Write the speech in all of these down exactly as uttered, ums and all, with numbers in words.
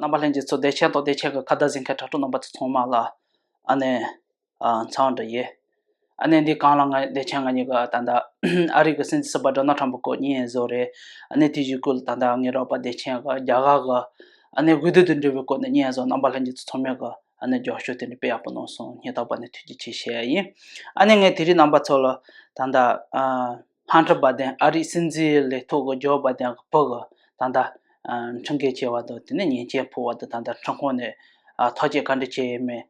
རྣམ་པ་ལྷན་རྒྱས་ཚོ། བདེ་ཆེན་དང་བདེ་ཆེན་གྱི་ཁ་བརྡ་གཟིགས་མཁན་དྲ་གྲོགས་རྣམ་པ་ཚོ་ཚང་མ་ལ་ཨ་ནི་ཨ་འཚམས་འདྲི་ཡོད། ཨ་ནི་འདི་གང་ལ་ང་བདེ་ཆེན་ང་གཉིས་ཀྱི་ད་ལྟ་ཨ་རི་གི་སྲིད་འཛིན་ཟུར་པ་ཌོ་ནལ་ཊམ་པ་སྐོར་བརྙན་བཟོ་རེད། ཨ་ནི་དེ་བཞིན་སྐུ་ལ་ད་ལྟ་ངའི་རོགས་པ་བདེ་ཆེན་གྱི་རྒྱ་གར་གྱི་ཨ་ནི་འོས་བསྡུ་དང་འབྲེལ་བའི་སྐོར་ནས་བརྙན་བཟོ། རྣམ་པ་ལྷན་རྒྱས་ཚོ་ཚང་མས་གི་ཨ་ནི་རྒྱབ་སྐྱོར་དེ་འདྲ་སྤེལ་ཡག་པོ་གནང་སོང་། སྙིང་ཐག་པ་ནས་ཐུགས་རྗེ་ཆེ་ཞུ་ཡ་ཡིན། ཨ་ནི་ངས་དེ་རིང་རྣམ་པ་ཚོ་ལ་ད་ལྟ་ཨ་ཧན་ཊར་བྷའི་ཌེན། ཨ་རིའི་སྲིད་འཛིན་ལས་ཐོག་གི་ཇོ་བྷའི་ཌེན་གྱི་བུ་གི་ད་ལྟ་ཨ་འཁྲུག་འགན་བྱས་པ་དང་དེ་ནས་ཉེས་ཆད་ཕོག་པ་དང་ད་ལྟ་ཁྲིམས་ཁང་ནས་ཨ་ཐག་གཅོད་ག་འདྲ་བྱས་ཡོད་མེད་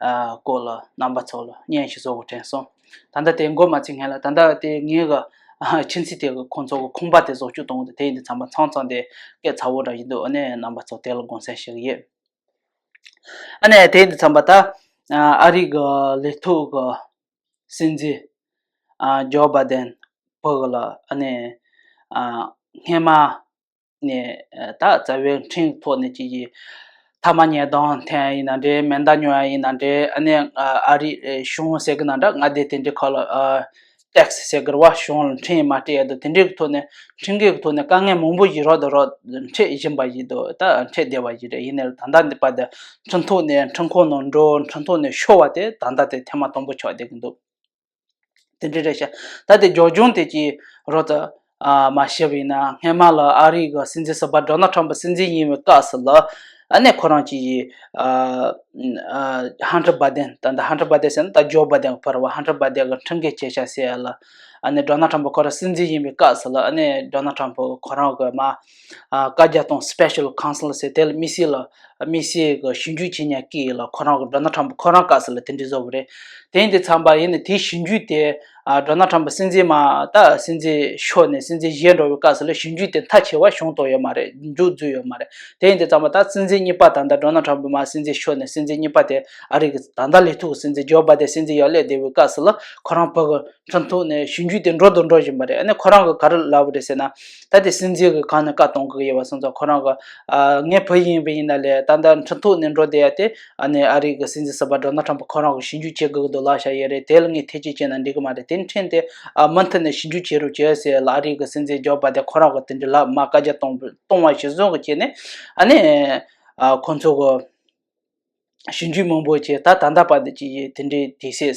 ཨ་སྐོར་ལ་རྣམ་པ་ཚོ་ལ་བརྙན་ཞིག་བཟོ་དགོས་དྲན་སོང་། ད་ལྟ་དེ་འགོ་མ་ཚུགས་སྔོན་ལ་ད་ལྟ་དེ་ངའི་གི་ཨ་ཁྱིམ་མཚེས་དེ་གི་ཁོང་ཚོ་གི་ཁང་པ་དེ་བཟོ་བཅོས་གཏོང་གི་འདུག་དེ་ཡིན་དུས་ཙམ་པ་མཚམས་མཚམས་དེ་སྐད་ཚ་བོ་འདྲ་ཞིག་འདུག་ཨ་ནི་རྣམ་པ་ཚོ་དེ་ལ་དགོངས་སེལ་ཞུ་གི་ཡོད། ཨ་ནི་དེ་ཡིན་དུས་ཙམ་པ་ད་ཨ་རི་གི་ལས་ཐོག་གི་སྲིད་འཛིན་ཨ་ཇོ་བྷའི་ཌེན་བུ་གི་ལ་ཨ་ནི་ཨ་སྔས་མ་ནས་ད་རྩ་བའི་ཁྲིམས་ཐོག་ནས་ཅིག་གི་མཐའ་མ་ཉེས་རྡུང་འཐེན་ཡ་ཡིན་ན་འདྲ། མེ་མདའ་ཉོ་ཡ་ཡིན་ན་འདྲ། ཨ་ནི་ཨ་རི་གཞུང་ཟེར་གི་ན་འདྲ། མངའ་སྡེ་དེ་འདྲའི་ཁག་ལ་ཨ་ཊེག་སི་ཟེར་གི་རེད་བ། གཞུང་ལ་ཁྲིམས་མ་སྤྲད་ཡ་དང་དེ་འདྲའི་གི་ཐོག་ནས་ཁྲིམས་འགལ་གི་ཐོག་ནས་དཀའ་ངལ་མང་པོ་ཞིག་རོགས་དང་རོགས་འཕྲད་བཞིན་པ་ཞིག་འདུག་ད་འཕྲད་བསྡད་པ་ཞིག་རེད། ཡིན་ནའི་ད་ལྟ་འདི་པ་དེ་ཁྲིམས་ཐོག་ནས་ཁྲིམས་ཁང་ནང་འགྲོ། ཁྲིམས་ཐོག་ནས་ཤོར་བ་དེ་ད་ལྟ་དེ་ཐེངས་མ་དང་པོ་ཆགས་བསྡད་གི་འདུག་དེ་འདྲ་རེད་ཤག་ད་དེ་རྒྱབ་ལྗོངས་དེ་ཅིག་རོབ་ཙམ་ཨ་མར་ཞུས་པ་ཡིན་ན། སྔས་མ་ལ་ཨ་རིའི་གི་སྲིད་འཛིན་ཟུར་པ་ཌོ་ནལ་ཊམ་པ་སྲིད་འཛིན་ཡིན་པའི་སྐབས་སུ་ལ་ཨ་ནི་ཁོ་རང་ཅིག་ཨ་ཨ་ཧན་ཊར་བྷའི་ཌེན། ད་ལྟ་ཧན་ཊར་བྷའི་ཌེན་ཟེར་ན་ད་ཇོ་བྷའི་ཌེན་གི་བུ་རེད་བ། ཧན་ཊར་བྷའི་ཌེན་གི་ཁྲིམས་འགལ་བྱས་ཤག་ཟེར་ཡ་ལ་ཨ་ནི་ཌོ་ནལ་ཊམ་པ་ཁོ་རང་སྲིད་འཛིན་ཡིན་པའི་སྐབས་སུ་ལ་ཨ་ནི་ཌོ་ནལ་ཊམ་པ་ཁོ་རང་གི་མར་ཨ་བཀའ་རྒྱ་གཏོང་སི་པེ་ཤལ་ཁའུན་སིལ་ཟེར། དེ་ལ་དམིགས་བསལ་ལ་དམིགས་བསལ་གྱི་ཞིབ་འཇུག་བྱེད་མཁན་གྱི་ལ་ཁོ་རང་གི་ཌོ་ནལ་ཊམ་པ་ཁོ་རང་སྐབས་སུ་ལ་དེ་འདྲ་བཟོ་བ་རེད། དེ་ཡིན་དུས་ཙམ་པ་ཡིན་ནའི་དེའི་ཞིབ་འཇུག་དེ་ཨ་ཌོ་ནལ་ཊམ་པ་སྲིད་འཛིན་མར་ད་སྲིད་འཛིན་ཤོར་ནས་སྲིད་འཛིན་བཞེས་འགྲོ་བའི་སྐབས་སུ་ལ་ཞིབ་འཇུག་དེ་མཐའ་ཆེ་བ་བྱུང་ཐུབ་ཡོད་མ་རེད། མཇུག་རྫོགས་ཡོད་མ་རེད། དེ་ཡིན་དུས་ཙམ་པ་ད་སྲིད་འཛིན་གཉིས་པ་ད་ལྟ་ཌོ་ནལ་ཊམ་པ་མར་སྲིད་འཛིན་ཤོར་ནས་སྲིད་འཛིན་གཉིས་པ་དེ་ཨ་རི་གི་ད་ལྟ་ལས་ཐོག་གི་སྲིད་འཛིན་ཇོ་བྷའི་ཌེན་སྲིད་འཛིན་ཡར་སླེབས་བསྡད་པའི་སྐབས་སུ་ལ་ཁོ་རང་བུ་གི་ཁྲིམས་ཐོག་ནས་ཞིབ་འཇུག་དེ་འགྲོ་དང་འགྲོ་བཞིན་པ་རེད། ཨ་ནི་ཁོ་རང་གི་ག་རེ་ལབ་པ་རེད་ཟེར་ན། ད་དེ་སྲིད་འཛིན་གི་གང་ནས་བཀའ་གཏོང་གི་ཡོད་པ་སོང་ཙང་ཁོ་རང་གི་ཨ་ངའི་བུ་ཡིན་པ་ཡིན་ན་ལས་ད་ལྟ་ཁྲིམས་ཐོག་ནས་འགྲོ་བསྡད་ཡ་དེ་ཨ་ནི་ཨ་རི་གི་སྲིད་འཛིན་ཟུར་པ་ཌོ་ནལ་ཊམ་པ་ཁོ་རང་གི་ཞིབ་འཇུག་བྱེད་དགོས་ཀྱི་འདུག་ལབ་བཞག་ཡོད་རེད། དེ་ལ་ངས་ཐེ་བྱུས་བྱས་ན་འགྲིག་གི་མ་རེད། དེ་ཁྲིམས་དེ་ཨ་མུ་མཐུད་ནས་ཞིབ་འཇུག་བྱེད་རོགས་བྱེད་ཟེར་ལ་ཨ་རི་གི་སྲིད་འཛིན་ཇོ་བྷའི་ཌེན་ཁོ་རང་གི་དེ་འདྲ་ལབ་མར་བཀའ་རྒྱ་གཏོང་གཏོང་བ་གཞིར་བཟུང་གི་བྱས་ནས་ཨ་ནི་ཨ་ཁོ་ཚོ་གི་ཞིབ་འཇུག་མང་པོ་བྱས། ད་ད་ལྟ་བར་དུ་ཅིག་ཡིན་དེ་འདྲའི་དུས་ཚོད་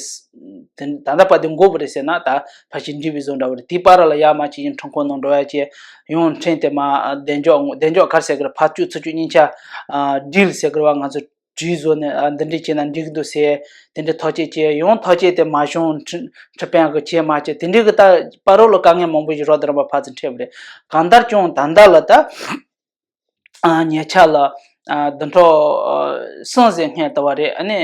དེ་ད་ལྟ་བར་དུ་འགོར་བ་རེད་ཟེར་ན་ད་ཕལ་ཆེར་འགྲིག་པའི་བཟོ་འདྲ་བོ་རེད། དེའི་བར་ལ་ཡར་མར་ཅིག་ཡིན་ཁྲིམས་ཁང་ནང་འགྲོ་ཡ་བྱས། ཡང་ཁྲིམས་དེ་མར་བདེ་འཇགས་བདེ་འཇགས་ག་རེ་ཟེར་གི་རེད། ཕར་བཅུག་ཚུར་བཅུག་གཉིས་ཆ་ཨ་ཌིལ་ཟེར་གི་རེད་བ། ང་ཚོ་གྲོས་བཟོ་ནས་ཨ་འདི་འདྲས་བྱས་ན་འགྲིག་གི་འདུག་ཟེར་དེ་འདྲས་ཐག་གཅོད་བྱས། ཡང་ཐག་གཅོད་དེ་མ་བྱུང་། ཁྲི་ཁྲི་པན་གི་བྱས་མ་བྱས་དེ་འདྲས་གི་ད་བར་ལ་དཀའ་ངལ་མང་པོ་ཞིག་རོགས་དང་རོགས་པ་ཕར་ཚུར་འཕྲད་པ་རེད། གང་ལྟར་ཀྱང་ད་ལྟ་ལ་ད། ཨ་ཉེ་ཆར་ལ་ཨ་བདུན་ཕྲག་ཨ་གསུམ་ཙམ་སྔོན་ལྟ་བུ་རེད། ཨ་ནི་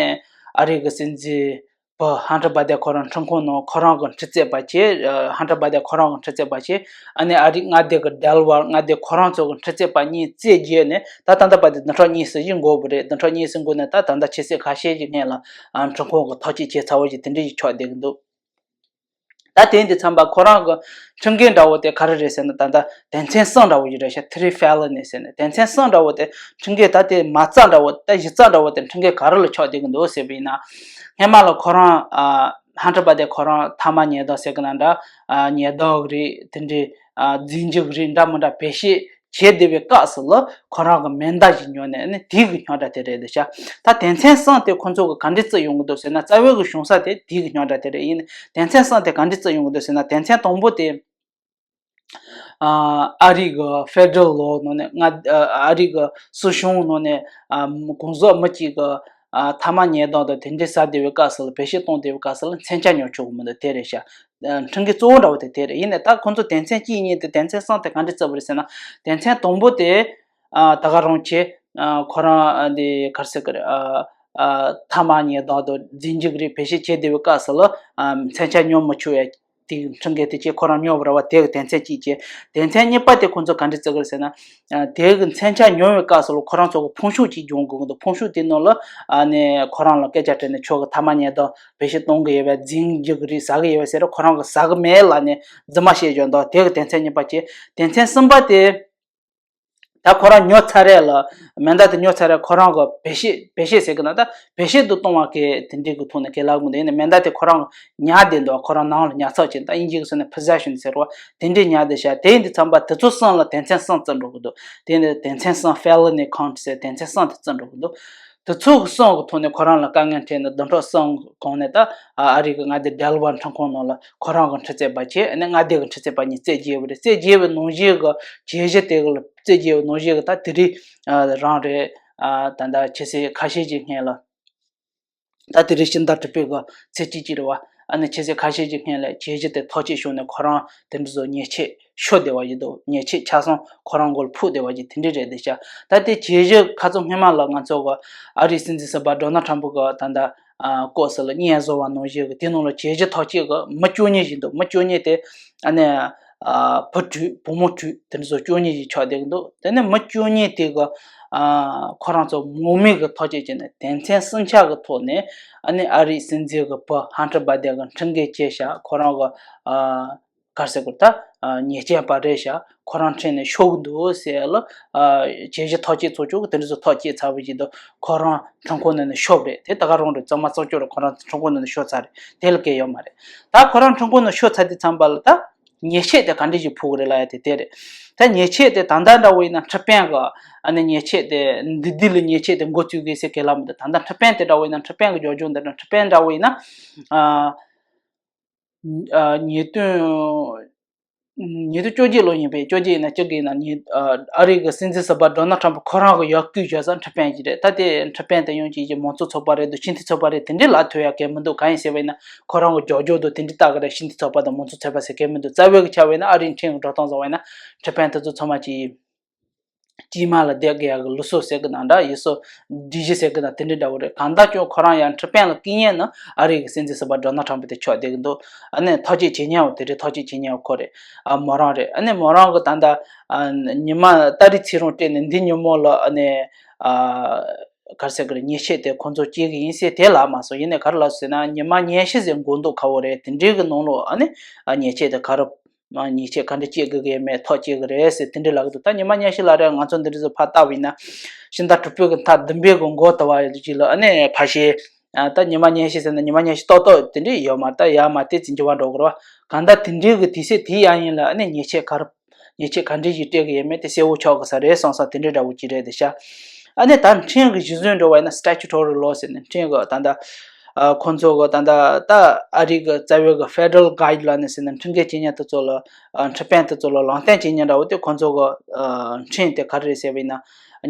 ཨ་རི་གི་སྲིད་འཛིན་བུ་ཧན་ཊར་བྷའི་ཌེན་ཁོ་རང་ཁྲིམས་ཁང་ནང་ཁོ་རང་གི་ཁྲི་རྩོད་པ་བྱས། ཨ་ཧན་ཊར་བྷའི་ཌེན་ཁོ་རང་གི་ཁྲི་རྩོད་པ་བྱས། ཨ་ནི་ཨ་རི་མངའ་སྡེ་གི་ཌེལ་ཝར་མངའ་སྡེ་ཁོ་རང་ཚོ་གི་ཁྲི་རྩོད་པ་གཉིས་རྩོད་རྗེས་ནས་ད་ད་ལྟ་བར་དུ་བདུན་ཕྲག་གཉིས་ཙམ་ཞིག་འགོར་བ་རེད། བདུན་ཕྲག་གཉིས་ཙམ་འགོར་ནས་ད་ད་ལྟ་ཕྱི་ཚེས་ཁ་ཤས་ཤིག་སྔོན་ལ་ཨ་ཁྲིམས་ཁང་གི་ཐག་གཅོད་བྱས་ཚར་བ་ཞིག་དེ་འདྲ་ཞིག་ཆགས་བསྡད་ཀྱི་འདུག་ད་དེ་ཡིན་དུས་ཙམ་པ་ཁོ་རང་གི་ཁྲིམས་འགལ་འདྲ་བོ་དེ་ག་རེ་རེད་ཟེར་ན། ད་ལྟ་དོན་ཚན་གསུམ་འདྲ་བོ་ཞིག་རེད་ཤག three felony ཟེར་ནས། དོན་ཚན་གསུམ་འདྲ་བོ་དེ་ཁྲིམས་འགལ་ད་དེ་མ་རྩ་འདྲ་བོ་ད་གཞི་རྩ་འདྲ་བོ་དེ་ཁྲིམས་འགལ་ག་རེ་ལ་ཆགས་བསྡད་ཀྱི་འདུག་ཟེར་བ་ཡིན་ན། སྔོན་མ་ལ་ཁོ་རང་ཨ་ཧན་ཊར་བྷའི་ཌེན་ཁོ་རང་མཐའ་མ་ཉེས་རྡུང་ཟེར་གི་ན་འདྲ། ཨ་ཉེས་རྡུང་གི་རིགས་དེ་འདྲའི་ཨ་རྫས་འགྱུར་གྱི་རིགས་འདྲ་མི་འདྲ་བེད་སྤྱོད་བྱས་བསྡད་པའི་སྐབས་སུ་ལ་ཁོ་རང་གི་མེ་མདའ་ཞིག་ཉོས་ནས་ཨ་ནི་དེའི་གི་རྙོག་དྲ་དེ་རེད་འདུག་ཤག་ད་དོན་ཚན་གསུམ་དེ་ཁོ་ཚོ་གི་ག་འདྲས་བརྩི་ཡོང་གི་འདུག་ཟེར་ན། རྩ་བའི་གི་གཞུང་ས་དེ་དེའི་གི་རྙོག་དྲ་དེ་རེད། ཡིན་ནའི་དོན་ཚན་གསུམ་དེ་ག་འདྲས་བརྩི་ཡོང་གི་འདུག་ཟེར་ན། དོན་ཚན་དང་པོ་དེ་ཨ་ཨ་རི་གི་ཕེ་ཌེ་རལ་ལོ་ནང་ནས་ང་ཨ་རི་གི་སྲིད་གཞུང་ནང་ནས་ཨ་གོང་ཟོག་མི་གཅིག་གི་ཨ་མཐའ་མ་ཉེས་རྡུང་དང་དེ་འདྲས་ཟ་བསྡད་པའི་སྐབས་སུ་ལ་བེད་སྤྱོད་གཏོང་བསྡད་པའི་སྐབས་སུ་ལ་མཚོན་ཆ་ཉོ་ཆོག་གི་མི་འདུག་དེ་རེད་ཤག་ཁྲིམས་འགལ་གཙོ་བོ་འདྲ་བོ་དེ་དེ་རེད། ཡིན་ནའི་ད་ཁོང་ཚོ་དོན་ཚན་གཅིག་གཉིས་དེ་དོན་ཚན་གསུམ་དེ་ག་འདྲས་བརྩི་བ་རེད་ཟེར་ན། དོན་ཚན་དང་པོ་དེ་ཨ་ད་ག་རང་ཆེ་ཨ་ཁོ་རང་ཨ་འདི་ག་རེ་ཟེར་གི་རེད། ཨ་ཨ་མཐའ་མ་ཉེས་རྡུང་དང་རྫས་འགྱུར་གྱི་རིགས་བེད་སྤྱོད་བྱས་བསྡད་པའི་སྐབས་སུ་ལ་ཨ་མཚོན་ཆ་ཉོ་མི་ཆོག་ཡ་དེ་ཁྲིམས་འགལ་དེ་བྱས་ཁོ་རང་ཉོས་པ་རེད་བ། དེ་གི་དོན་ཚན་གཅིག་བྱས། དོན་ཚན་གཉིས་པ་དེ་ཁོང་ཚོ་ག་འདྲས་བརྩི་གི་རེད་ཟེར་ན། ཨ་དེ་གི་མཚོན་ཆ་ཉོ་བའི་སྐབས་སུ་ལ་ཁོ་རང་ཚོ་གི་ཕོན་ཤུགས་ཅིག་སྦྱོང་དགོས་ཀྱི་འདུག་ཕོན་ཤུགས་དེ་ནང་ལ་ཨ་ནི་ཁོ་རང་ལ་སྐད་ཆ་དྲིས་ནས་ཁྱོད་གི་མཐའ་མ་ཉེས་རྡུང་བེད་སྤྱོད་གཏོང་གི་ཡོད་པས། རྫས་འགྱུར་གྱི་རིགས་ཟ་གི་ཡོད་པས་ཟེར། ཁོ་རང་གི་ཟ་གི་མེད་ལབ་ནས་རྫུན་མ་བཤད་བཞག་འདུག་དེ་གི་དོན་ཚན་གཉིས་པ་བྱས། དོན་ཚན་གསུམ་པ་དེ་ ད་ཁོ་རང་ཉོ་ཚར་རེད་ལ། མེ་མདའ་དེ་ཉོ་ཚར་རེད། ཁོ་རང་གི་བེད་སྤྱོད་བེད་སྤྱོད་ཟེར་གི་ན་ད་བེད་སྤྱོད་དུ་གཏོང་བ་གི་དེ་འདྲའི་གི་ཐོག་ནས་གི་ལབ་གི་འདུག་ཡིན་ནའི་མེ་མདའ་དེ་ཁོ་རང་ཉར་བསྡད་འདུག་ཁོ་རང་ནང་ལ་ཉར་ཚགས་བྱས། ད་དབྱིན་ཇི་གི་ཟེར་ན་པོ་སེ་ཤན་ཟེར་བ་དེ་འདྲའི་ཉར་བསྡད་ཤག་དེ་ཡིན་དུས་ཙམ་པ་དེ་ཚོ་གསུམ་ལ་དོན་ཚན་གསུམ་བརྩི་འགྲོ་གི་འདུག་དེ་ནི་དོན་ཚན་གསུམ། felony count ཟེར་དོན་ཚན་གསུམ་དེ་བརྩི་འགྲོ་གི་འདུག་དེ་ཚོ་གི་གསུམ་གི་ཐོག་ནས་ཁོ་རང་ལ་དཀའ་ངལ་འཕྲད་ནས་བདུན་ཕྲག་གསུམ་གི་གོང་ནས་ད་ཨ་རི་གི་མངའ་སྡེ་ཌེལ་ཝར་ཁྲིམས་ཁང་ནང་ལ་ཁོ་རང་གི་ཁྲི་རྩོད་པ་བྱས། ཨ་ནི་མངའ་སྡེ་གི་ཁྲི་རྩོད་པ་གཉིས་རྩོད་རྒྱག་པ་རེད། རྩོད་རྒྱག་པའི་ནང་བཞིན་གི་བྱས་རྗེས་དེ་གི་ལ་རྩོད་རྒྱག་པའི་ནང་བཞིན་གི་ད་དེ་རིང་རང་རེད། ད་ལྟ་ཆུ་ཚོད་ཁ་ཤས་ཀྱི་སྔོན་ལ། ད་དེ་རིང་ཕྱི་ཟླ་དྲུག་པའི་གི་ཚེས་གཅིག་གཅིག་རེད་བ། ཨ་ནི་ཆུ་ཚོད་ཁ་ཤས་ཀྱི་སྔོན་ལ་བྱས་རྗེས་དེ་ཐག་གཅོད་བྱུང་ནས་ཁོ་རང་དེ་འདྲ་བཟོ་ཉེས་ཆད་ཤོར་བསྡད་པ་ཡིན་འདུག་ཉེས་ཆད་ཆ་ཚང་ཁོ་རང་མགོ་ལ་ཕུག་བསྡད་པ་ཡིན། དེ་འདྲ་རེད་འདི་ཤག་ད་དེ་བྱས་རྗེས་ཁ་སང་སྔོན་མ་ལ་ང་ཚོ་གི་ཨ་རིའི་སྲིད་འཛིན་ཟུར་པ་ཌོ་ནལ་ཁྲམ་པུ་གི་ད་ལྟ་ཨ་སྐོར་ཟེར་ལ་སྙན་བཟོ་བ་ནང་བཞིན་གི་དེ་ནང་ལ་བྱས་རྗེས་ཐག་གཅོད་གི་མི་བཅུ་གཉིས་ཞིག་འདུག་མི་བཅུ་གཉིས་དེ་ཨ་ནི་ཨ་བུ་དྲུག་བུ་མོ་དྲུག་དེ་འདྲ་བཟོ་བཅུ་གཉིས་ཞིག་ཆགས་བསྡད་ཀྱི་འདུག་དེ་ནས་མི་བཅུ་གཉིས་དེ་གི་ཨ་ཁོ་རང་ཚོ་ངོ་མའི་གི་ཐག་གཅོད་བྱས་ནས་དོན་ཚན་སུམ་ཅུ་གི་ཐོག་ནས་ཨ་ནི་ཨ་རིའི་སྲིད་འཛིན་གི་བུ་ཧན་ཊར་བྷའི་ཌེན་གི་ཁྲིམས་འགལ་བྱས་ཤག་ཁོ་རང་གི་ཨ་ག་རེ་ཟེར་དགོས་ད། ཉེས་ཅན་པ་རེད་ཤག་ཁོ་རང་ཁྲིམས་ནས་ཤོར་གི་འདུག་ཟེར་ལ། བྱས་རྗེས་ཐག་གཅོད་ཚོགས་ཆུང་གིས་དེ་འདྲ་ཚོ་ཐག་བཅད་ཚར་བའི་རྗེས་དུ་ཁོ་རང་ཁྲིམས་ཁང་ནང་ནས་ཤོར་བ་རེད། དེ་ད་ག་རང་རེད། གཙང་མ་གཙང་སྐྱོང་རེད། ཁོ་རང་ཁྲིམས་ཁང་ནང་ནས་ཤོར་ཚར་རེད། དེ་ལ་སྐད་ཡོད་མ་རེད། ད་ཁོ་རང་ཁྲིམས་ཁང་ནང་ཤོར་ཚར་དུས་ཙམ་པ་ལ་ད་ཉེས་ཆད་དེ་ག་འདྲ་ཞིག་ཕོག་གི་རེད་ལབ་ཡ་དེ་དེ་རེད། ད་ཉེས་ཆད་དེ་ད་ལྟ་འདྲ་བོ་ཡིན་ན་ཁྲི་ཕན་གི་ཨ་ནི་ཉེས་ཆད་དེ་འདི་འདི་ལ་ཉེས་ཆད་དེ་འགོ་བཙུགས་གི་ཟེར་གི་ལབ་མི་འདུག་ད་ལྟ་ཁྲི་ཕན་དེ་འདྲ་བོ་ཡིན་ན་ཁྲི་ཕན་གི་རྒྱབ་ལྗོངས་འདི་འདྲ། ཁྲི་ཕན་འདྲ་བོ་ཡིན་ན་ཨ། ཉིས་སྟོང་ཉིས་སྟོང་བཅོ་བརྒྱད་ལོ་ཡིན་པས། བཅོ་བརྒྱད་ཡིན་ན་གཅིག་གི་ཡིན་ན་ཉིས་ཨ་རི་གི་སྲིད་འཛིན་ཟུར་པ་ཌོ་ནལ་ཁྲམ་པུ་ཁོ་རང་གི་ཡར་སྐུལ་བྱས་ཙང་ཁྲི་ཕན་ཞིག་རེད། ད་དེ་ཁྲི་ཕན་དེ་ཡང་ཅིག་གི་མང་གཙོ་ཚོགས་པ་རེད་འདུག་སྤྱི་འཐུས་ཚོགས་པ་རེད། དེ་འདྲའི་ལབ་ཐུབ་ཡ་གལ་མི་འདུག་གང་ཡིན་ཟེར་བ་ཡིན་ན་ཁོ་རང་གི་རྒྱབ་ལྗོངས་དང་དེ་འདྲའི་ལྟ་གི་རེད། སྤྱི་འཐུས་ཚོགས་པ་དང་མང་གཙོ་ཚོགས་པ་ཟེར་གལ་མི་འདུག་རྩ་བའི་གི་ཆ་བཞག་ན་ཨ་རིའི་ཁྲིམས་ཀྱི་འགྲོ་སྟངས་བཟོ་བ་ཡིན་ན་ཁྲི་ཕན་དེ་ཚོ་ཚང་མ་ཅིག་དཀྱིལ་མ་ལ་བསྡད་དགོས་ཡག་གི་ལུགས་སྲོལ་ཟེར་གི་ན་འདྲ། ཡུལ་སྲོལ་སྒྲིག་གཞི་ཟེར་གི་ན་དེ་འདྲའི་འདྲ་བོ་རེད། གང་ལྟར་ཀྱང་ཁོ་རང་ཡང་ཁྲི་ཕན་ལ་སྐུ་ངལ་ནི་ཨ་རི་གི་སྲིད་འཛིན་ཟུར་པ་ཌོ་ནལ་ཁྲམ་པུ་དེ་ཆགས་བསྡད་ཀྱི་འདུག་ཨ་ནི་ཐག་གཅོད་བྱེད་མཁན་བ་དེ་རེད། ཐག་གཅོད་བྱེད་མཁན་བ་ཁོ་རེད། ཨ་མོ་རང་རེད། ཨ་ནི་མོ་རང་གི་ད་ལྟ་ཨ་ཉི་མ་ཏ་རིག་ཚེ་རིང་སྤྲད་ནས་འདི་ཉིན་མོ་ལ་ཨ་ནི་ཨ་ག་རེ་ཟེར་གི་རེད། ཉེས་ཆད་དེ་ཁོང་ཚོ་བཅད་གི་ཡིན་ཟེར་དེ་ལབ་མ་སོང་། ཡིན་ནའི་ག་རེ་ལབ་སོང་ཟེར་ན་ཉི་མ་ཉི་ཤུ་ཟེར་འགོར་འདུག་ཁ་བོ་རེད། དེ་འདྲའི་གི་ནང་ལོགས་ཨ་ནི་ཨ་ཉེས་ཆད་དེ་ག་རེ། མ་ཉེས་ཆད་ག་འདྲ་བཅད་དགོས་ཀྱི་མེད། ཐག་བཅད་ཀྱི་རེད་ཟེར་དེ་འདྲ་ལབ་ཀྱི་འདུག་ད་ཉི་མ་ཉི་ཤུ་ལ་རེད། ང་ཚོ་འདི་འདྲ་ཚོ་ཕར་ལྟ་བ་ཡིན་ན་ཕྱི་ཟླ་དྲུག་པའི་གི་མཐའ་བདུན་པའི་གི་འགོ་ལྟ་བ་ཡོད་ཀྱི་ལ། ཨ་ནི་ཕ་ཤེ་ད་ཉི་མ་ཉི་ཤུ་ཟེར་ན་ཉི་མ་ཉི་ཤུ་ཏག་ཏག་དེ་འདྲ་ཡོད་མ་རེད། ད་ཡར་མར་དེ་ཙམ་འགྱུར་བ་འགྲོ་གི་རེད་བ། གང་ལྟར་དེ་འདྲའི་གི་དུས་ཚོད་དེ་ཡང་ཡིན་ལ་ཨ་ནི་ཉེས་ཆད་ག་རེ་ཉེས་ཆད་ག་འདྲ་ཞིག་སྤྲད་ཀྱི་ཡོད་མེད་དེ་གསལ་བོ་ཆགས་དགོས་ས་རེད་བསམ་ས་དེ་འདྲ་འདྲ་བོ་ཅིག་རེད་དེ་ཤག་ཨ་ནི་ད་ཁྲིམས་ཀྱི་གཞི་བཟུང་འགྲོ་བ་ཡིན་ན་statutory law ཟེར་ནས་ཁྲིམས་ཀྱི་ད་ལྟ་ཨ་ཁོང་ཚོ་གི་ད་ལྟ་ད་ཨ་རི་གི་རྩ་བའི་གི་federal guideline ཟེར་ནས་ཁྲིམས་འགལ་བྱེད་མཁན་དེ་ཚོ་ལ་ཨ་ཁྲིམས་དཔོན་དེ་ཚོ་ལ་ལུང་བསྟན་བྱེད་མཁན་འདྲ་བོ་དེ་ཁོང་ཚོ་གི་ཨ་ཁྲིམས་དེ་ག་རེ་རེད་ཟེར་བ་ཡིན་ན།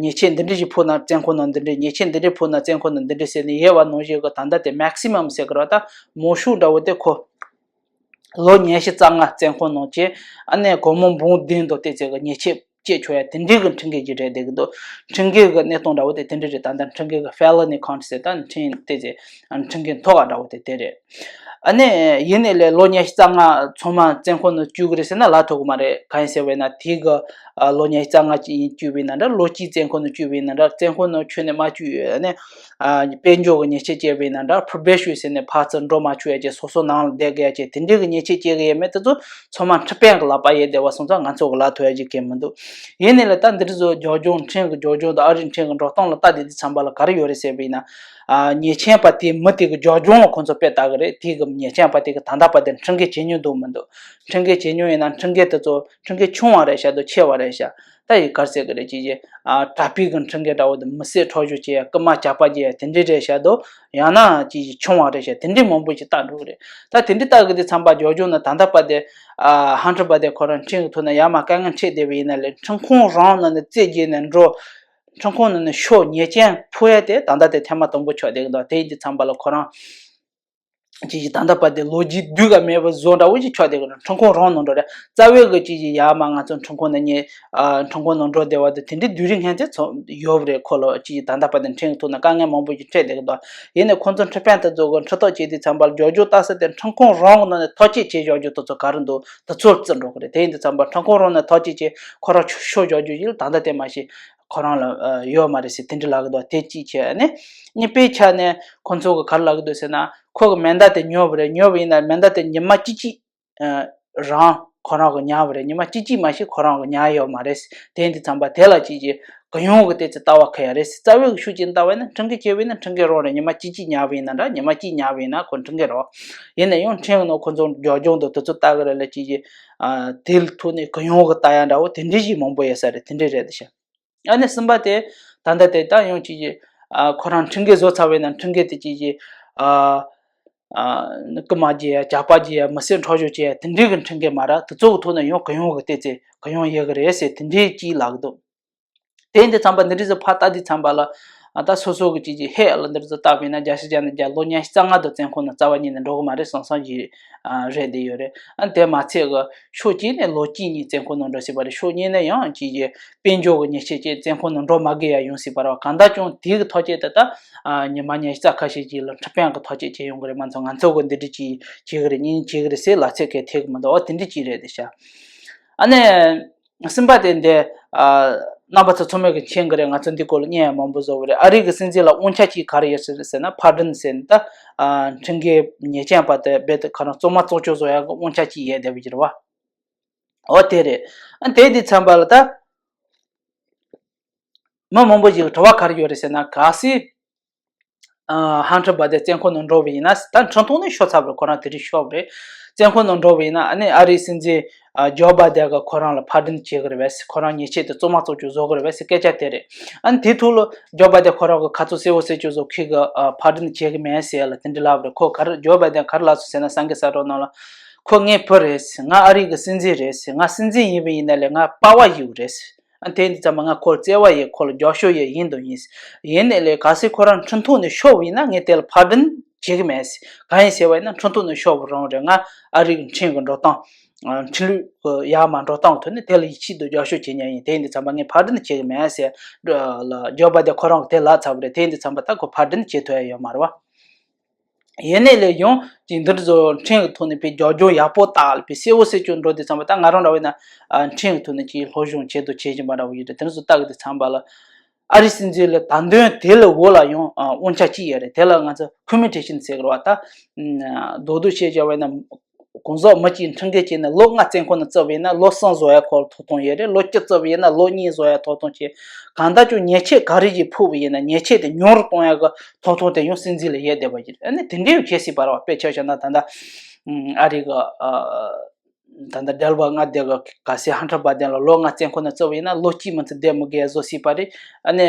ཉེས་ཆད་འདི་འདྲ་ཞིག་ཕོག་ན་བཙོན་ཁང་ནང་འདི་འདྲ། ཉེས་ཆད་འདི་འདྲ་ཕོག་ན་བཙོན་ཁང་ནང་འདི་འདྲ་ཟེར་ནས་ཡོད་པ་ནང་བཞིན་གི་ད་ལྟ་དེ་maximum ཟེར་གི་རེད་བ། ད་མང་ཤོས་འདྲ་བོ་དེ་ཁོ་ལོ་ཉི་ཤུ་རྩ་ལྔ་བཙོན་ཁང་ནང་བྱས། ཨ་ནི་སྒོར་མོ་འབུམ་བདུན་དང་དེ་ཚོ་གི་ཉེས་ཆད་བཅད་ཆོག་ཡ་དེ་འདྲའི་གི་ཁྲིམས་འགལ་ཅིག་རེད་བསྡད་ཀྱི་འདུག་ཁྲིམས་འགལ་གི་གནས་སྟངས་འདྲ་བོ་དེ་དེ་འདྲ་རེད། ད་ལྟ་ཁྲིམས་འགལ་གི་felony count ཟེར་ད་ཁྲིམས་དེ་ཚོ་ཁྲིམས་འགལ་མཐོ་བ་འདྲ་བོ་དེ་དེ་རེད། ཨ་ནི་ཡིན་ནའི་ལས་ལོ་ཉི་ཤུ་རྩ་ལྔ་ཚང་མ་བཙོན་ཁང་ནང་བཅུག་གི་རེད་ཟེར་ན་ལབ་ཐུབ་ཀྱི་མ་རེད། གང་ཡིན་ཟེར་བས་ན་དེ་གི་ལོ་ཉི་ཤུ་རྩ་ལྔ་ཅིག་ཡིན་བཅུག་པ་ཡིན་ན་འདྲ། ལོ་གཅིག་བཙོན་ཁང་ནང་བཅུག་པ་ཡིན་ན་འདྲ། བཙོན་ཁང་ནང་ཁྱོན་ནས་མ་བཅུག་ཡོད་ནས་དཔལ་འབྱོར་གྱི་ཉེས་ཆད་བཅད་པ་ཡིན་ན་འདྲ། probation ཟེར་ནས་ཕར་ཚུར་འགྲོ་མ་ཆོག་ཡ་བཅས་སོ་སོ་ནང་ལ་བསྡད་དགོས་ཡ་བཅས་དེ་འདྲའི་གི་ཉེས་ཆད་བཅད་ཀྱི་ཡོད་མེད་དེ་ཚོ་ཚང་མ་ཁྲིམས་དཔོན་གྱི་ལག་པ་ཡོད་བསྡད་པ་སོང་ཙང་ང་ཚོ་གི་ལབ་ཐུབ་ཡ་ཅིག་གང་ཡང་མི་འདུག་ཡིན་ནའི་ལས་ད་འདི་འདྲ་ཚོ་རྒྱབ་ལྗོངས་ཁྲིམས་ཀྱི་རྒྱབ་ལྗོངས་དང་ཨ་རིའི་ཁྲིམས་ཀྱི་འགྲོ་སྟངས་ལ་ལྟ་བསྡད་དུས་ཙམ་པ་ལ་ག་རེ་ཡོད་རེད་ཟེར་བ་ཡིན་ན། ཉེས་ཅན་པ་དེའི་མི་དེ་གི་རྒྱབ་ལྗོངས་ལ་ཁོང་ཚོ་དཔེ་ལྟ་གི་རེད། དེ་གི་ཉེས་ཅན་པ་དེ་གི་ད་ལྟ་བར་དུ་ཁྲིམས་འགལ་བྱེད་མྱོང་འདུག་མི་འདུག་ཁྲིམས་འགལ་བྱེད་མྱོང་ཡིན་ན་ཁྲིམས་འགལ་དེ་ཚོ་ཁྲིམས་འགལ་ཆུང་བ་རེད་ཤག་འདུག་ཆེ་བ་རེད་ཤག་ད་ཡི་གར་ཟེར་གི་རེད། ཅི་ཅི་ཨ་དྲག་པོའི་གི་ཁྲིམས་འགལ་འདྲ་བོ་དེ་མི་བསད་འཕྲོག་བཅོམ་བྱེད་ཡ་རྐུ་མ་ཇག་པ་བྱེད་ཡ་དེ་འདྲའི་རེད་ཤག་འདུག་ཡང་ན་ཅི་ཅི་ཆུང་བ་རེད་ཤག་དེ་འདྲའི་མང་པོ་ཞིག་བལྟ་འགྲོ་གི་རེད། ད་དེ་འདྲའི་བལྟ་གི་དུས་ཙམ་པ་རྒྱབ་ལྗོངས་ནི་ད་ལྟ་བར་དུ་ཨ་ཧན་ཊར་བྷའི་ཌེན་ཁོ་རང་ཁྲིམས་ཀྱི་ཐོག་ནས་ཡར་མར་དཀའ་ངལ་འཕྲད་བསྡད་པ་ཡིན་ན་ལས་ཁྲིམས་ཁང་རང་ནང་ནས་རྩོད་རྒྱག་ནས་འགྲོ། ཁྲིམས་ཁང་ནང་ནས་ཤོར། ཉེས་ཅན་ཕོག་ཡ་དེ་ད་ལྟ་དེ་ཐེངས་མ་དང་པོ་ཆགས་བསྡད་གི་འདུག་དེ་ཡིན་དུས་ཙམ་པ་ལ་ཁོ་རང་ཅི་ཞིག་ད་ལྟ་བར་དུ་ལོ་རྒྱུས་སྡུག་ག་མེད་པ་བཟོ་འདྲ་བོ་ཞིག་ཆགས་བསྡད་གི་འདུག་ཁྲིམས་ཁང་རང་ནང་འགྲོ་རེད། རྩ་བའི་གི་ཅི་ཞིག་ཡར་མར་ང་ཚོ་ཁྲིམས་ཁང་ནང་ཉེ་ཨ་ཁྲིམས་ཁང་ནང་འགྲོ་བསྡད་པ་དེ་དེ་འདྲའི་དུས་རིང་ངན་ཚད་ཚོ་ཡོད་པ་རེད། ཁོ་ལ་ཅི་ཞིག་ད་ལྟ་བར་དུ་ཁྲིམས་ཐོག་ནས་དཀའ་ངལ་མང་པོ་ཞིག་འཕྲད་བསྡད་གི་འདུག་ཡིན་ནའི་ཁོང་ཚོ་ཁྲིམས་དཔོན་དེ་ཚོ་གི་ཁྲིམས་ཐག་བཅད་དུས་ཙམ་པ་ལ་རྒྱབ་ལྗོངས་ལྟ་ས་དེ་ཁྲིམས་ཁང་རང་གི་ནང་ནས་ཐག་གཅོད་བྱས་རྒྱབ་ལྗོངས་དེ་ཚོ་ག་རེ་འདུག་དེ་ཚོར་བརྩི་འགྲོ་གི་རེད། དེ་ཡིན་དུས་ཙམ་པ་ཁྲིམས་ཁང་རང་ནས་ཐག་གཅོད་བྱས་ཁོ་རང་ཤོར་རྒྱབ་ལྗོངས་ཡིན་ད་ལྟ་དེ་མ་གཞི་ཁོ་རང་ལ་ཡོད་མ་རེད་ཟེར་དེ་འདྲ་ལབ་གི་འདུག་དེ་གཅིག་བྱས་ནས་གཉིས་པའི་ཆ་ནས་ཁོ་ཚོ་གི་ག་རེ་ལབ་གི་འདུག་ཟེར་ན་ཁོ་གི་མེ་མདའ་དེ་ཉོས་པ་རེད། ཉོས་པ་ཡིན་ན་མེ་མདའ་དེ་ཉི་མ་གཅིག་གཅིག་རང་ ཁོ་རང་གི་ཉར་བ་རེད། ཉི་མ་གཅིག་གཅིག་མ་གཏོགས་ཁོ་རང་གི་ཉར་ཡོད་མ་རེད། དེ་ཡིན་དུས་ཙམ་པ་དེ་ལ་ཅིག་ཅིག་གུ་ཡངས་ཀྱི་བལྟས་ཚེ་ལྟ་བ་ཁེལ་ཡ་རེད། རྩ་བའི་གི་ཤུགས་ཀྱིས་ལྟ་བ་ཡིན་ན་འཕྲིན་སྐད་བྱས་པ་ཡིན་ན་འཕྲིན་སྐད་རང་རེད། ཉི་མ་གཅིག་གཅིག་ཉར་བ་ཡིན་ན་འདྲ། ཉི་མ་གཅིག་ཉར་བ་ཡིན་ན་ཁོ་འཕྲིན་སྐད་རང་ཡིན་ན་ཡང་འཕྲིན་ནང་ཁོ་ཚོ་རྒྱབ་ལྗོངས་དང་དེ་ཚོ་ལྟ་གི་རེད་ལ། ཅིག་ཅིག་དེའི་ཐོག་ནས་གུ་ཡངས་ཀྱི་ལྟ་ཡ་འདྲ་བོ་དེ་འདྲ་ཞིག་མང་པོ་ཡོད་ས་རེད། དེ་འདྲ་རེད་ཤག་ཨ་ནི་གསུམ་པ་དེ་ད་ལྟ་དེ་ད་ཡང་ཅིག་ཅིག་ཨ་ཁོ་རང་འཕྲིན་སྐད་བཟོ་ཚར་བས་ན་འཕྲིན་སྐད་དེ་ཅིག་ཅིག་ཨ་ཨ་རྐུ་མ་བརྗེ་ཡ། ཇག་པ་བརྗེ་ཡ། མི་སེར་འཕྲོག་བཞོག་བྱེད་ཡ། དེ་འདྲའི་གི་འཕྲིན་སྐད་མ་རེད། དེ་ཚོ་གི་ཐོག་ནས་ཡང་གུ་ཡངས་གི་བལྟས་ཚེ་གུ་ཡངས་ཡོད་གི་རེད་ཟེར་དེ་འདྲའི་ཅིག་ལབ་གི་འདུག་དེ་ཡིན་དུས་ཙམ་པ་འདི་འདྲ་ཟེར་ཕར་ལྟ་དུས་ཙམ་པ་ལ་ཨ་ད་སོ་སོ་གི་ཅིག་ཅིག་ཧེ་ལ་འདི་འདྲ་ཟེར་བལྟས་པས་ན་བརྒྱ་ཆ་བརྒྱ་ནས་བརྒྱ་ལོ་ཉི་ཤུ་རྩ་ལྔ་དང་བཙོན་ཁང་ནང་རྩ་བ་ཉིད་ནས་འགྲོ་གི་མ་རེད་བསམ་བསམ་ཞིག་ཨ་རེད་བསྡད་ཡོད་རེད། ཨ་དེ་མ་ཚད་གི་ཕྱོགས་གཅིག་ནས་ལོ་གཅིག་གཉིས་བཙོན་ཁང་ནང་འགྲོ་སྲིད་པ་རེད། ཕྱོགས་གཉིས་ནས་ཡང་ཅིག་ཅིག་དཔལ་འབྱོར་གྱི་ཉེས་ཆད་བཅད་བཙོན་ཁང་ནང་འགྲོ་མ་དགོས་ཡ་ཡོང་སྲིད་པ་རེད་བ། གང་ལྟར་ཀྱང་དེའི་གི་ཐག་གཅོད་དེ་ད་ཨ་ཉི་མ་ཉི་ཤུ་རྩ་ཁ་ཤས་ཅིག་ལ་ཁྲི་པན་གི་ཐག་གཅོད་བྱས་ཡོང་གི་རེད། མ་ཚད་ང་ཚོ་གི་འདི་འདྲ་ཅིག་བྱེད་གི་རེད། གཉིས་བྱེད་གི་རེད་ཟེར་ལབ་ཚད་གལ་ཐེབས་གི་མི་འདུག་འོ་དེ་འདྲ་ཅིག་རེད་བསྡད་ཤག་ཨ་ནི། གསུམ་པ་དེ་འདི། ཨ། རྣམ་པ་ཚོ་ཚང་མས་ཀྱི་མཁྱེན་གྱི་རེད། ང་ཚོ་འདི་སྐོར་ལ་བརྙན་ཡང་མང་པོ་བཟོ་བ་རེད། ཨ་རི་གི་སྲིད་འཛིན་ལ་དབང་ཆ་གཅིག་ག་རེ་ཡོད་ཟེར་ཟེར་ན། ཕར་འདོན་ཟེར་ནས་ད། ཨ། འཕྲིན་སྐད་ཉེས་ཅན་པ་དེ་རྦད་དེ་ཁ་རང་བཙོན་མ་བཙོན་འཇུག་བཟོ་ཡག་གི་དབང་ཆ་གཅིག་ཡོད་བསྡད་པ་ཅིག་རེད་བ། འོ་དེ་རེད། ཨ་དེ་དེ་ཚན་པ་ལ་ད། མི་མང་པོ་ཞིག་གི་དྲི་བ་ག་རེ་ཡོད་རེད་ཟེར་ན། གལ་སྲིད། ཨ། ཧན་ཁྲི་བྷ་དེ་བཙོན་ཁང་ནང་འགྲོ་བ་ཡིན་ན། ད་ཁྲིམས་ཐོག་ནས་ཤོར་ཚར་བ་རེད། ཁོ་རང་དེ་རིང་ཤོར་བ་རེད། བཙོན་ཁང་ནང་འགྲོ་བ་ཡིན་ན། ཨ་ནི་ཨ་རིའི་སྲིད་འཛིན། ཨ། ཇོ་བྷ་དན་གྱིས་ཁོ་རང་ལ་ཕར་འདོན་བྱེད་ཀྱི་རེད་པས། ཁོ་རང་ཉེས་ཆད་དེ་བཙོན་མ་བཙོན་འཇུག་བཟོ་གི་རེད་པས་ཟེར་སྐད་ཆ་དེ་རེད། ཨ་ནི་དེའི་ཐོག་ལ་ཇོ་བྷ་དན་ཁོ་རང་གི་ཁ་ཚོན་གསལ་པོ་གསལ་པོ་བཟོ། ཁོས་གི། ཨ། ཕར་འདོན་བྱེད་ཀྱི་མེད་ཟེར་ལ་དེ་འདྲ་ལབ་པ་རེད། ཁོ་ག་རེ། ཇོ་བྷ་དན་ག་རེ་ལབ་སོང་ཟེར་ན། སང་གི་གསལ་བསྒྲགས་ནང་ལ། ཁོ་ངའི་བུ་རེད་ཟེར། ང་ཨ་རི་གི་སྲིད་འཛིན་རེད་ཟེར། ང་སྲིད་འཛིན་ཡིན་པ་ཡིན་ན་ལས་ང་པ་ཕ་ཡོད་རེད་ཟེར། ཨ། དེ་ཡིན་དུས་ཙམ་པ་ང་ཁོ་ལ་བརྩེ་བ་ཡོད། ཁོ་ལ་རྒྱབ་སྐྱོར་ཡོད། ཡིན་དང་ཡིན། ཡིན་ནའི་ལས་གལ་སྲིད་ཁོ་རང་ཁྲིམས་ཐོག་ནས་ཤོར་བ་ཡིན་ན་ངས་དེ་ལ་ཕར་འདོན་བྱེད་གི་མེད་ཟེར། གང་ཡིན་ཟེར་བ་ཡིན་ན་ཁྲིམས་ཐོག་ནས་ཤོར་བ་རང་རེད། ང་ཨ་རི་གི་ཁྲིམས་ཀྱི་འགྲོ་སྟངས། ཨ། ཁྲིམས་ལུགས་ཀྱི་ཡར་མར་འགྲོ་སྟངས་ཐོག་ནས་དེ་ལ་ཡིད་ཆེས་དང་རྒྱབ་སྐྱོར་བྱེད་མཁན་ཡིན། དེ་ཡིན་དུས་ཙམ་པ་ངས་ཕར་འདོན་བྱེད་གི་མེད་ཟེར་ལ་ཇོ་བྷ་དན་ཁོ་རང་གིས་དེ་ལབ་ཚར་བ་རེད། དེ་ཡིན་དུས་ཙམ་པ་ད་ཁོ་ཕར་འདོན་བྱེད་ཐུབ་ཡ་ཡོད་མ་རེད་བ། ཡིན་ནའི་ལས་ཡང་ཅིག་འདི་འདྲ་ཚོ་ཁྲིམས་ཀྱི་ཐོག་ནས་དཔེ་རྒྱབ་ལྗོངས་ཡག་པོ་བཏགས་ལ་དཔེ་གསལ་པོ་གསལ་པོ་འགྲོ་དུས་ཙམ་པ། ད་ང་རང་འདྲ་བས་ན། ཨ། ཁྲིམས་ཀྱི་ཐོག་ནས་ཅིག་སློབ་སྦྱོང་བྱེད་དུ་བྱེད་བཞིན་པ་འདྲ་བོ་ཡོད་རེད། དེ་འདྲ་ཚོ་ལྟ་གི་དུས་ཙམ་པ་ལ། ཨ་རི་སྲིད་འཛིན་ལ་ད་དུང་དེ་ལས་འོག་ལ་ཡང་། ཨ། དབང་ཆ་གཅིག་ཡོད་རེད། དེ་ལ་ང་ཚོ་ཁོ་མིའུ་ཊེ་ཤན་ཟེར་གི་རེད་བ། ད། ཨ། རྡོག་རྡོག་བཤད་བྱ་བས་ན། གང་ཟག་མི་གཅིག་ཁྲིམས་འགལ་བྱས་ནས་ལོ་ལྔ་བཙོན་ཁང་ནང་བཙུགས་པ་ཡིན་ན་ལོ་གསུམ་བཟོ་ཡ་ཁོ་ལ་ཐོབ་ཐང་ཡོད་རེད། ལོ་བཅུ་བཙུགས་པ་ཡིན་ན་ལོ་གཉིས་བཟོ་ཡ་ཐོབ་ཐང་བྱས། གང་ལྟར་ཀྱང་ཉེས་ཆད་ག་རེ་ཞིག་ཕོག་པ་ཡིན་ན་ཉེས་ཆད་དེ་ཉུང་རུ་གཏོང་ཡ་གི་ཐོབ་ཐང་དེ་ཡང་སྲིད་འཛིན་ལ་ཡོད་བསྡད་པ་ཡིན། ཨ་ནི་དེ་འདྲའི་བྱེད་སྲིད་པ་རེད་བ། དཔེ་ཆ་བཞག་ན་ད་ལྟ་ཨ་རི་གི། ཨ། ད་ལྟ་ཌེལ་བྷར་མངའ་སྡེ་གི་གལ་སྲིད་ཧན་ཁྲི་བྷ་དན་ལ་ལོ་ལྔ་བཙོན་ཁང་ནང་བཙུགས་པ་ཡིན་ན་ལོ་གཅིག་མིན་ཚེ་བསྡད་མི་དགོས་ཡ་བཟོ་སྲིད་པ་རེད། ཨ་ནི་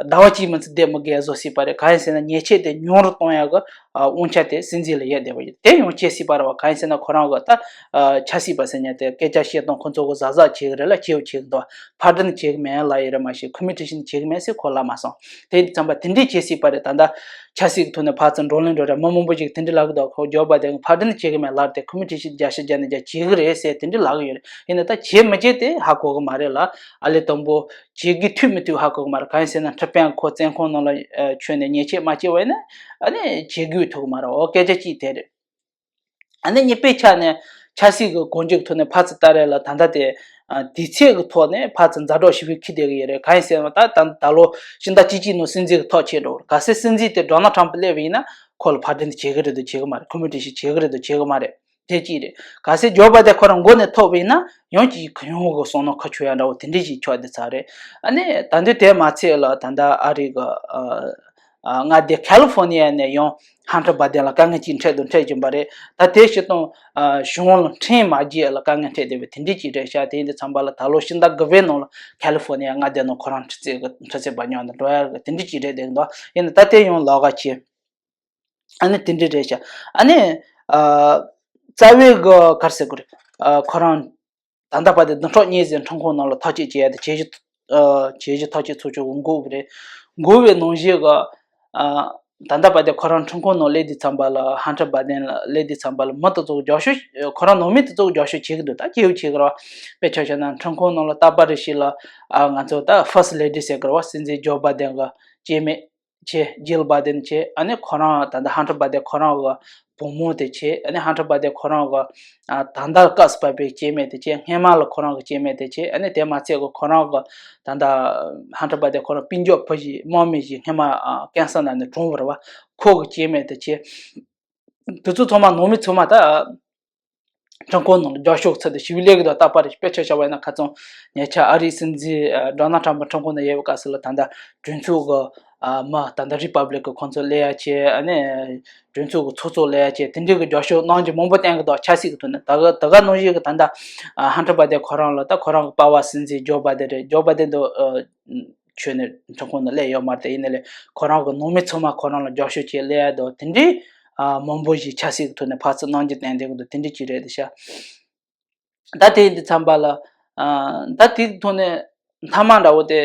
ཟླ་བ་གཅིག་མིན་ཚེ་བསྡད་མི་དགོས་ཡ་བཟོ་སྲིད་པ་རེད། གང་ཡིན་ཟེར་ན་ཉེས་ཆད་དེ་ཉུང་རུ་གཏོང་ཡ་གི། ཨ། དབང་ཆ་དེ་སྲིད་འཛིན་ལ་ཡོད་བསྡད་པ་ཡིན། དེ་ཡང་བྱེད་སྲིད་པ་རེད་བ། གང་ཡིན་ཟེར་ན་ཁོ་རང་གི་ད། ཨ། ཆབ་སྲིད་པ་ཟེར་མཁན་དེ་སྐད་ཆ་བཤད་སྟངས་ཁོ་ཚོ་གི་གཟབ་གཟབ་བྱེད་གི་རེད་ལ་བྱེད་བྱེད་གི་འདུག་ཕར་འདོན་བྱེད་གི་མེད་ལབ་ཡོད་རེད། མ་གཞི་ཁོ་མིའུ་ཊེ་ཤན་བྱེད་གི་མེད་ཟེར་ཁོ་ལབ་མ་སོང་། དེ་ཡིན་དུས་ཙམ་པ་དེ་འདྲས་བྱེད་སྲིད་པ་རེད། ད་ལྟ་ཆབ་སྲིད་ཀྱི་ཐོག་ནས་ཕར་ཚུར་བགྲོ་གླེང་འགྲོ་རེད། མི་མང་པོ་ཞིག་དེ་འདྲས་ལབ་གི་འདུག་ཁོ་ཇོ་བྷ་དན་གྱིས་ཕར་འདོན་བྱེད་གི་མེད་ལབ་དེ་ཁོ་མིའུ་ཊེ་ཤན་བརྒྱ་ཆ་བརྒྱ་ནས་བརྒྱ་བྱེད་གི་རེད་ཟེར་དེ་འདྲས་ལབ་གི་ཡོད་རེད། ཡིན་ན་ད་བྱེད་མི་བྱེད་དེ་ཧ་གོ་གི་མ་རེད་ལ། ཨ་ལས་དང་པོ་བྱེད་དགོས་འཐུས་མི་འཐུས་ཧ་གོ་གི་མ་རེད། གང་ཡིན་ཟེར་ན་ཁྲི་པན་ཁོ་བཙོན་ཁང་ནང་ལ་ཨ་བྱོན་ནས་ཉེས་ཆད་མ་བཅད་པ་ཡིན་ན་ཨ་ནི་བྱེད་དགོས་ཐུག་གི་མ་རེད། འོ་སྐད་ཆ་གཅིག་དེ་རེད། ཨ་ནི་གཉིས་པའི་ཆ་ནས་ཆབ་སྲིད་ཀྱི་གོ་རྒྱུ་ཐོག་ནས་ཕར་ཚུར་ལྟ་རེས་ལ་ད་ལྟ་དེ། ཨ། དུས་ཚོད་ཀྱི་ཐོག་ནས་ཕར་ཚུར་ཛ་དྲག་ཞེ་པོ་འཁྱེར་བསྡད་ཀྱི་ཡོད་རེད། གང་ཡིན་ཟེར་ན་ད་ད་ད་ལོ་ཕྱི་ཟླ་བཅུ་གཅིག་ནང་སྲིད་འཛིན་གྱི་ཐག་བཅད་འགྲོ་རེད། གལ་སྲིད་སྲིད་འཛིན་དེ་ཌོ་ནལ་ཊམ་པ་སླེབས་པ་ཡིན་ན་ཁོ་ལ་ཕར་འདོན་བྱེད་ཀྱི་རེད་འདུག་བྱེད་ཀྱི་མ་རེད། ཁོ་མིའུ་ཊེ་ཤན་བྱེད་ཀྱི་རེད་འདུག་བྱེད་ཀྱི་མ་རེད། དེ་གཅིག་རེད། གལ་སྲིད་ཇོ་བྷ་དན་ཁོ་རང་མགོ་ནས་ཐོན་པ་ཡིན་ན་ཡང་ཅིག་གུ་ཡངས་ཀྱི་བསམ་བློ་ཁ་ཕྱོགས་ཡ་འདྲ་བོ་དེ་འདྲས་ཞིག་ཆགས་བསྡད་ཚར་རེད། ཨ་ནི་ད་དུང་དེ་མ་ཚད་ལ་ད་ལྟ་ཨ་རི་གི། ཨ། ཨ། མངའ་སྡེ་ཁ་ལི་ཧྥོར་ནི་ཡ་ནས་ཡང་ཧན་ཁྲི་བྷ་དན་ལ་དཀའ་ངལ་ཅིག་འཕྲད་དང་འཕྲད་བཞིན་པ་རེད། ད་དེ་སྤྱིར་བཏང་། ཨ། གཞུང་ལ་ཁྲིམས་མ་བརྒྱབ་ལ་དཀའ་ངལ་འཕྲད་བསྡད་པའི་དེ་འདྲས་ཅིག་རེད་ཤག་དེ་ཡིན་དུས་ཙམ་པ་ལ་ད་ལོ་ཕྱི་ཟླ་དགུ་པའི་ནང་ལ་ཁ་ལི་ཧྥོར་ནི་ཡ་མངའ་སྡེ་ནང་ཁོ་རང་ཁྲི་རྩེ་གི་ཁྲི་རྩེ་བ་ཉོ་ནས་འགྲོ་ཡ་གི་དེ་འདྲས་ཅིག་རེད་བསྡད་འདུག་ཡིན་ན་ད་དེ་ཡང་ལོགས་ཀ་བྱས། ཨ་ནི་དེ་འདྲས་རེད་ཤག་ཨ་ནི། ཨ། རྩ་བའི་གི་ག་རེ་ཟེར་དགོས་རེད། ཨ། ཁོ་རང་ད་ལྟ་བར་དུ་བདུན་ཕྲག་གཉིས་ཙམ་ཁྲིམས་ཁང་ནང་ལ་ཐག་གཅོད་བྱས་ཡ་དེ་བྱེད་གཞི། ཨ། བྱེད་གཞི་ཐག་གཅོད་ཚོགས་ཆུང་གི་འགོ་དབུ་རེད། འགོ་དབུའི་ནང་བཞིན་གི། ཨ། ད་ལྟ་བར་དུ་ཁོ་རང་ཁྲིམས་ཁང་ནང་སླེབས་དུས་ཙམ་པ་ལ། ཧན་ཁྲི་བྷ་དན་ལ་སླེབས་དུས་ཙམ་པ་ལ་མི་དེ་ཚོ་རྒྱབ་སྐྱོར། ཁོ་རང་ནང་མི་དེ་ཚོ་རྒྱབ་སྐྱོར་བྱེད་ཀྱི་འདུག་ད་སྐྱེ་བོ་བྱེད་ཀྱི་རེད་བ། དཔེ་ཆ་བཞག་ན་ཁྲིམས་ཁང་ནང་ལ་རྟག་པ་རེ་ཞིག་ལ། ཨ། ང་ཚོ་ད་ཕར་སི་ཊི་ལེ་ཌི་ཟེར་གྱི་རེད་བ། སྲིད་འཛིན་ཇོ་བྷ་དན་གྱི་སྐྱེ་དམན་བྱས། ཇིལ་བྷ་དན་བྱས། ཨ་ནི་ཁོ་རང་ད་ལྟ་ཧན་ཁྲི་བྷ་དན་ཁོ་རང་གི་བུ་མོ་དེ་བྱས། ཨ་ནི་ཧན་ཁྲི་བྷ་དན་ཁོ་རང་གི། ཨ། ད་ལྟ་སྐབས་སུ་བབས་པའི་སྐྱེ་དམན་དེ་བྱས། སྔོན་མ་ལ་ཁོ་རང་གི་སྐྱེ་དམན་དེ་བྱས། ཨ་ནི་དེ་མ་ཚད་གི་ཁོ་རང་གི་ད་ལྟ་ཧན་ཁྲི་བྷ་དན་ཁོ་རང་སྤུན་མཆེད་བུ་ཞིག་དམག་མི་ཞིག་སྔོན་མ། ཨ། ཀན་སར་ནང་ནས་གྲོངས་པ་རེད་བ། ཁོ་གི་སྐྱེ་དམན་དེ་བྱས། དེ་ཚོ་ཚང་མ་ནང་མི་ཚང་མ་ད། ཁྲིམས་ཁང་ནང་ལ་རྒྱབ་སྐྱོར་ཚུལ་དུ་ཞི་བའི་ལས་ཀྱི་དོན་རྟག་པར་དཔེ་ཆ་བཞག་པ་ཡིན་ན། ཁ་སང་ཉེ་ཆར་ཨ་རིའི་སྲིད་འཛིན་ཨ་ཌོ་ནལ་ཊམ་པ་ཁྲིམས་ཁང་ནང་ཡོད་པའི་སྐབས་སུ་ལ། ད་ལྟ་གྲོས་ཚོགས་ཀྱི་ཨ་མི་ད་ལྟ་རི་པབ་ལིག་གི་ཁོང་ཚོ་སླེབས་ཡ་བྱས། ཨ་ནི་གྲོས་ཚོགས་ཀྱི་ཚོགས་གཙོ་སླེབས་ཡ་བྱས། དེ་འདྲའི་གི་རྒྱབ་སྐྱོར་གནང་རྒྱུ་མང་པོ་བསྟན་གྱི་འདུག་ཆབ་སྲིད་ཀྱི་ཐོག་ནས། ད་ག་ད་ག་ནང་བཞིན་གྱི་ད་ལྟ་ཨ་ཧན་ཊར་བྷའི་ཌེན་ཁོ་རང་ལ། ད་ཁོ་རང་གི་པ་ཝར་སྲིད་འཛིན་ཇོ་བྷའི་ཌེན་རེད། ཇོ་བྷའི་ཌེན་དུ་ཨ་ཆོས་ནས་ཁྲིམས་ཁང་ནང་སླེབས་ཡོད་མ་རེད། དེ་ཡིན་ནའི་ལས་ཁོ་རང་གི་ནང་མི་ཚང་མ་ཁོ་རང་ལ་རྒྱབ་སྐྱོར་བྱས་སླེབས་ཡ་འདུག་དེ་འདྲའི་ཨ་མང་པོ་ཞིག་ཆབ་སྲིད་ཀྱི་ཐོག་ནས་ཕར་ཚུར་གནང་རྒྱུ་བསྟན་བསྡད་ཀྱི་འདུག་དེ་འདྲའི་ཅིག་རེད་དེ་ཤག་ད་དེ་ཡིན་དུས་ཙམ་པ་ལ། ཨ་ད་དེའི་ཐོག་ནས་མཐའ་མ་འདྲ་བོ་དེ།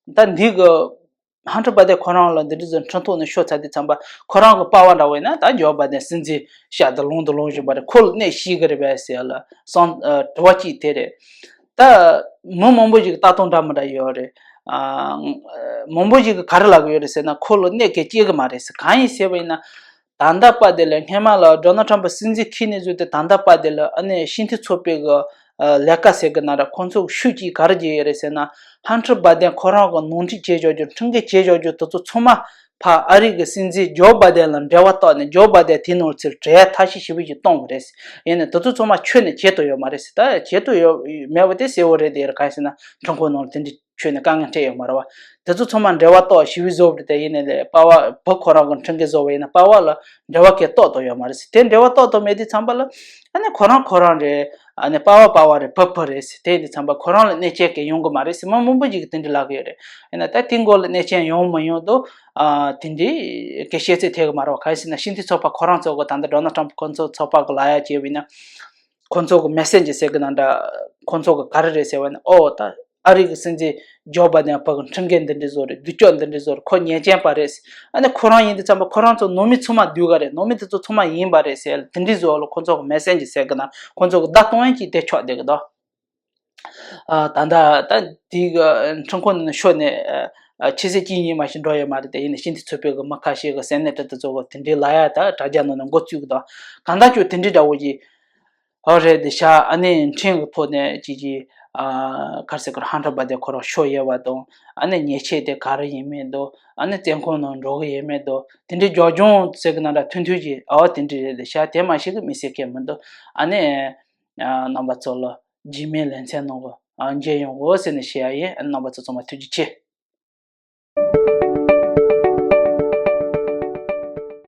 ད་འདི་གི་ཧན་ཊར་བྷའི་ཌེན་ཁོ་རང་ལ་འདི་འདྲ་ཟེར་ཁྲིམས་ཐོག་ནས་ཤོར་ཚར་དུས་ཙམ་པ། ཁོ་རང་གི་པ་ཝར་འདྲ་བོ་ཡིན་ན་ད་ཇོ་བྷའི་ཌེན་སྲིད་འཛིན་ཤག་ཏུ་ལོངས་དང་ལོངས་བཞིན་པ་རེད། ཁོ་ལ་གནས་ཤེས་ཀྱི་རེད་པས་ཟེར་ཡ་ལ་བསམ། ཨ་དྲི་བ་གཅིག་དེ་རེད། ད་མི་མང་པོ་ཞིག་ལྟ་སྟངས་འདྲ་མི་འདྲ་ཡོད་རེད། ཨ་མང་པོ་ཞིག་གིས་ག་རེ་ལབ་ཀྱི་ཡོད་རེད་ཟེར་ན། ཁོ་ལ་གནས་སྐབས་སྐྱེལ་གྱི་མ་རེད་ཟེར། གང་ཡིན་ཟེར་བ་ཡིན་ན། ད་ལྟ་བར་དེ་ལ་སྔས་མ་ལ་ཌོ་ནལ་ཊམ་པ་སྲིད་འཛིན་འཁྱེར་ནས་བཟུང་སྟེ། ད་ལྟ་བར་དེ་ལ་ཨ་ནི་སྤྱི་འཐུས་ཚོགས་པའི་གི་ཨ་ལས་ཀ་ཟེར་གི་ན་ར། ཁོང་ཚོ་གི་ཤུགས་ཀྱིས་ག་རེ་བྱས་ཡོད་རེད་ཟེར་ན། ཧན་ཊར་བྷའི་ཌེན་ཁོ་རང་གི་ནོར་འཁྲུལ་བྱས་བཞག་རྒྱུ། ཁྲིམས་འགལ་བྱས་བཞག་རྒྱུ་དེ་ཚོ་ཚང་མ་ཕར་ཨ་རི་གི་སྲིད་འཛིན་ཇོ་བྷའི་ཌེན་ལ་འབྲེལ་བ་བཏགས་ནས། ཇོ་བྷའི་ཌེན་དེའི་ནང་ཚུར་བྲེལ་ཐག་ཆོད་ཞེ་པོ་ཞིག་གཏོང་གི་རེད་ཟེར། ཡིན་ནའི་དེ་ཚོ་ཚང་མ་ཁྱོན་ནས་བྱེད་ཐུབ་ཡོད་མ་རེད་ཟེར། ད་བྱེད་ཐུབ་ཡོད་མེད་པ་དེ་གསལ་བོ་རེད། དེ་ཡོད་རེད། གང་ཡིན་ཟེར་ན་ཁྲིམས་ཁང་ནང་ལ་དེ་འདྲའི་ཁྱོན་ནས་དཀའ་ངལ་འཕྲད་ཡོད་མ་རེད་བ། དེ་ཚོ་ཚང་མ་འབྲེལ་བ་བཏགས་ཞེ་པོ་བཟོ་བ་རེད། དེ་ཡིན་ནའི་ལས་པ་ཝར་བུ་ཁོ་རང་གི་ཁྲིམས་འགལ་བཟོ་བ་ཡིན་ན། པ་ཝར་ལ་འབྲེལ་བ་གང་ཡང་བཏགས་ཐུབ་ཡོད་མ་རེད་ཟེར། དེ་འབྲེལ་བ་བཏགས་ཐུབ་མེད་དུས་ཙམ་པ་ལ། ཨ་ནི་ཁོ་རང་ཁོ་རང་རེད། ཨ་ནི་པ་ཝར་པ་ཝར་རེད། བུ་བུ་རེད་ཟེར། དེ་ཡིན་དུས་ཙམ་པ་ཁོ་རང་ལ་གནོད་སྐྱོན་གང་ཡང་ཡོང་གི་མ་རེད་ཟེར་མི་མང་པོ་ཞིག་གིས་དེ་འདྲ་ལབ་ཀྱི་ཡོད་རེད། ཡིན་ན་ད་དེའི་སྐོར་ལ་གནོད་སྐྱོན་ཡོང་མི་ཡོང་དེ་ཨ་དེ་འདྲའི་གི་བཤད་ཚོད་ཐེབས་ཀྱི་མ་རེད་བ། གང་ཡིན་ཟེར་ན་སྤྱི་འཐུས་ཚོགས་པ་ཁོ་རང་ཚོ་གི། ད་ལྟ་ཌོ་ནལ་ཊམ་པ་ཁོང་ཚོ་ཚོགས་པ་གི་ལབ་ཡ་བྱས་པ་ཡིན་ན། ཁོང་ཚོ་གི་མེ་སེ་ཇི་ཟེར་གི་ན་འདྲ། ཁོང་ཚོ་གི་ག་རེ་རེད་ཟེར་བ་ཡིན་ན། ཨོ་ད་ཨ་རི་གི་སྲིད་འཛིན་ཇོ་བྷའི་ཌེན་ཕ་གི་ཁྲིམས་འགལ་འདི་འདྲ་བཟོ་རེད། སྡུག་སྦྱོང་འདི་འདྲ་བཟོ་རེད། ཁོ་ཉེས་ཅན་པ་རེད། ཨ་ནི་ཁོ་རང་ཡིན་དུས་ཙམ་པ་ཁོ་རང་ཚོ་ནང་མི་ཚང་མ་སྡུག་ག་རེད། ནང་མི་དེ་ཚོ་ཚང་མ་ཡིན་པ་རེད་ཟེར། དེ་འདྲ་བཟོ་ལ་ཁོང་ཚོ་གི་མེ་སེ་ཇི་ཟེར་གི་ན། ཁོང་ཚོ་གི་བརྡ་གཏོང་ཡ་གཅིག་དེ་ཆགས་བསྡད་གི་འདུག་ཨ་ད་ལྟ་ད་དེ་གི་ཁྲིམས་ཁང་ནང་ཤོར་ནས་ཨ་ཕྱི་ཚེས་གཅིག་གཉིས་མ་ཞིག་འགྲོ་ཡོད་མ་རེད། དེ་ཡིན་ན་སྤྱི་འཐུས་ཚོགས་པའི་གི་མི་ཁ་ཤས་གི་སེ་ནེ་ཊར་དེ་ཚོ་གི་དེ་འདྲའི་ལབ་ཡ་ད་དྲ་རྒྱ་ནང་ནས་འགོ་བཙུགས་གི་འདུག་གང་ལྟར་ཁྱོད་དེ་འདྲའི་འདྲ་བོ་ཞིག་ཨོ་རེད་དེ་ཤག་ཨ་ནི་ཁྲིམས་ཀྱི་ཐོག་ནས་ཅིག་ཅིག་ཨ་ག་རེ་ཟེར་དགོས་རེད། ཧན་ཊར་བྷའི་ཌེན་ཁོ་རང་ཤོར་ཡོད་པ་དང་། ཨ་ནི་ཉེས་ཆད་དེ་ག་རེ་ཡིན་མིན་འདུག་ཨ་ནི་བཙོན་ཁང་ནང་འགྲོ་གི་ཡིན་མིན་འདུག་དེ་འདྲའི་རྒྱབ་ལྗོངས་ཟེར་གི་ན་འདྲ། ཐུང་ཐུང་ཅིག་ཨོ་དེ་འདྲ་རེད་དེ་ཤག་དེ་མ་ཤེས་གི་མི་ཟེར་མཁན་མི་འདུག་ཨ་ནི་ཨ་རྣམ་པ་ཚོ་ལ་རྗེས་མའི་ལེ་ཚན་ནང་གི་ཨ་མཇལ་ཡོང་དགོས་ཟེར་ནས་ཞུ་ཡ་ཡིན། ཨ་ནི་རྣམ་པ་ཚོ་ཚང་མ་ཐུགས་རྗེ་ཆེ།